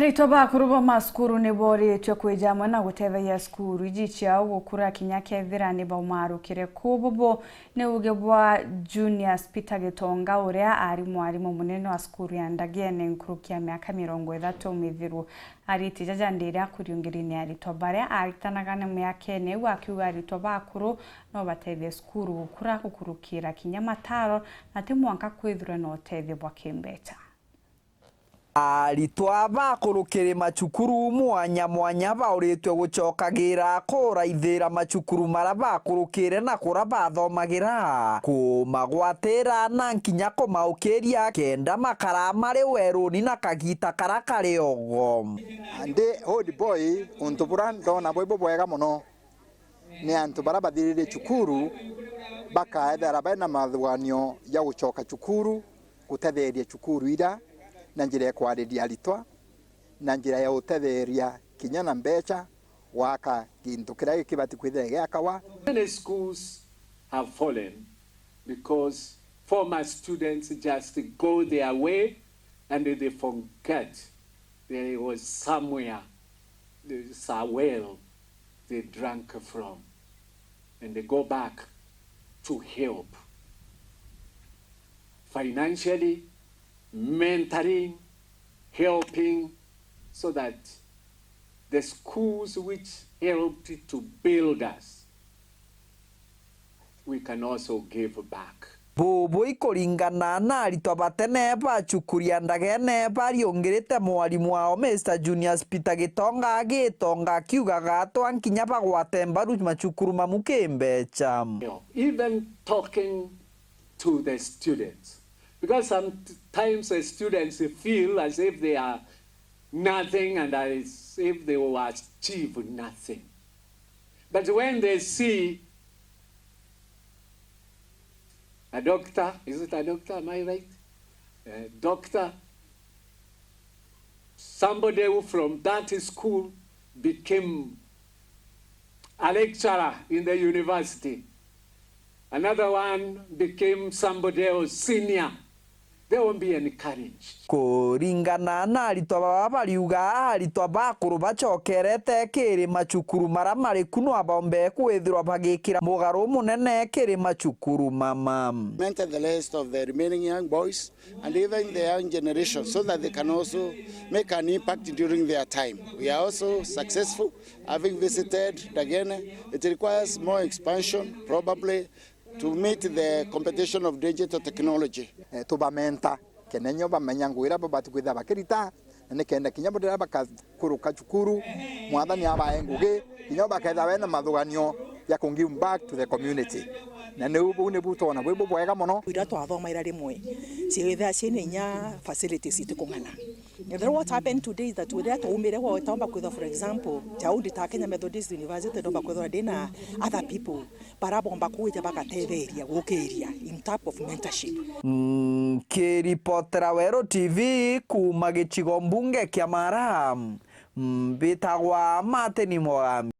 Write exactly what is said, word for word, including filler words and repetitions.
Aritwa bakuru ba macukuru ni boritwe kwija amwe na gutetheria cukuru iji ciao gukura kinya kethira ni baumarukire ku. Bubu ni uge bwa Junius Peter Gitonga, uria ari mwarimu munene wa cukuru ya Ndagene nkuruki ya miaka mirongo ithatu mithiru. Ariti jaja ndiri akuriungiri ni aritwa baria aritanaga na miakene iu, akiuga aritwa bakuru no batethie cukuru gukura gukurukira kinya mataro na ti mwanka kwithirwe na utethio bwa kimbecha. Aritwa bakurukiri macukuru mwanya mwanya bauritwe gucokagira kuraithira macukuru mara bakurukire na kura bathomagira, kumagwatira na nkinya kumaukiria kenda makara mari weruni na kagita kara kari ogo. Ndi old boy, untu bura ndona bwi bubwega mono. Ni antu bara bathirire cukuru bakaethera bena mathuganio ja gucoka cukuru, gutetheria cukuru ira na njira ya kwariria aritwa, na njira ya gutetheria kinya na mbecha gwaka gintu kiria gikibati kwithira gigiakawa. Many schools have fallen because former students just go their way and they forget there was somewhere, there's a well they drank from, and they go back to help financially, mentoring, helping, so that the schools which helped to build us, we can also give back. Bubu ikuringana na aritwa batene ba cukuru ya Ndagene bariungirite mwarimu wao Mister Junius Peter Gitonga agitonga akiugaga atwa nkinya bagwate mbaru macukuru mamu kimbecha. Even talking to the students, because sometimes the students feel as if they are nothing and as if they will achieve nothing. But when they see a doctor, is it a doctor? Am I right? A doctor, somebody who from that school became a lecturer in the university. Another one became somebody else, senior. They won't be encouraged. Kuringana na aritwa baba bariuga, aritwa bakuru bacokerete kiri macukuru mara mari ku no abombe kwithirwa bagikira mugaru munene kiri macukuru mama. Mentor the rest of the remaining young boys and even the young generation so that they can also make an impact during their time. We are also successful, having visited Ndagene. It requires more expansion, probably to meet the competition of digital technology. Eh, tubamenta, kenda nyo bamenya ngugi iria babati kwithira bakirita, na nikenda kinya bo riria bakakuruka cukuru, Mwathani abae ngugi, kinya bo bakethira bena mathuganio ya ku give back to the community. Na niu buu nibu twona bwi bubwega mono. Iria twathomaira rimwe, ciithira ciina inya facilities itikung'ana. And then what happened today is that riria twaumire gwa, twaumba kwithirwa, for example, jau ndi ta Kenya Methodist University, ndomba kwithirwa ndina other people bara bomba kwija bagatetheria gukiria in type of mentorship. Nkiripotera Weru T V kuuma gicigo mbunge kia Mara, mbitagwa Martin Mogambi.